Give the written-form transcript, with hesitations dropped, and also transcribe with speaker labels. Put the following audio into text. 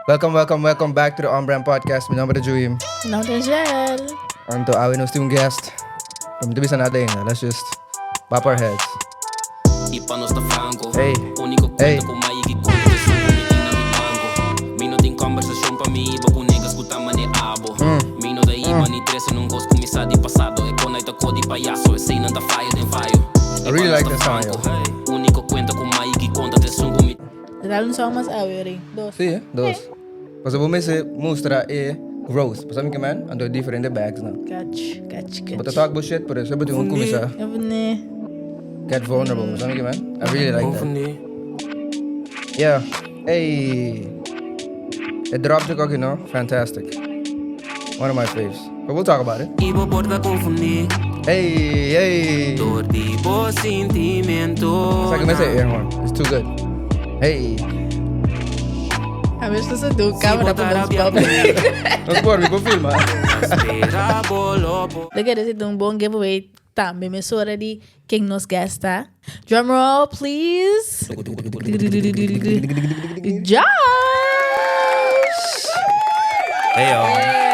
Speaker 1: Welcome, welcome, welcome back to the On Brand Podcast. Mi nomber ta Juim.
Speaker 2: Mi nomber ta Angel.
Speaker 1: Anto awe nos tin un guest. Pero mi ta bisa nada ainda. Let's just bop our heads.
Speaker 3: Y pa nos ta franco.
Speaker 1: Hey.
Speaker 3: Único
Speaker 1: Hey.
Speaker 3: cuenta cu mai y conta esun cu mi tin na mi banco. Mi no tin conversacion pa mi iba cu niggas cu ta mane abo. Mi no ta iba ni trece nun cos cu mi sa di pasado. E conai ta co di payaso, esey nan ta fayo den fayo.
Speaker 1: I really like this song, yo.
Speaker 3: Único cuenta cu mai y conta esun cu mi
Speaker 2: Dal un song mas awe, Ray. Dos.
Speaker 1: Si, eh? Dos. Pasobra bo mester mustra e growth. Bo sabi ke man? Anto e diferente bags nan.
Speaker 2: Catch, catch, catch.
Speaker 1: Bo ta talk bullshit, pero despues bo tin ku kuminsá
Speaker 2: Confundí.
Speaker 1: get vulnerable. Bo sabi ke man? I really like that. Yeah. Ey. E drop dje koki no? Fantastic. One of my faves. But we'll talk about it.
Speaker 3: Y bo por ta confundí.
Speaker 1: Ey, ey.
Speaker 3: Door di bo sintimento.
Speaker 1: Esaki mester air horn. It's too good. Hey.
Speaker 2: A ver si se tu cámara pa nos public.
Speaker 1: Nos por, mi por filma.
Speaker 2: Lo kere si un bon giveaway tambe mesora di ken nos guest ta. Drum roll, please. Josh!
Speaker 4: Hey yo.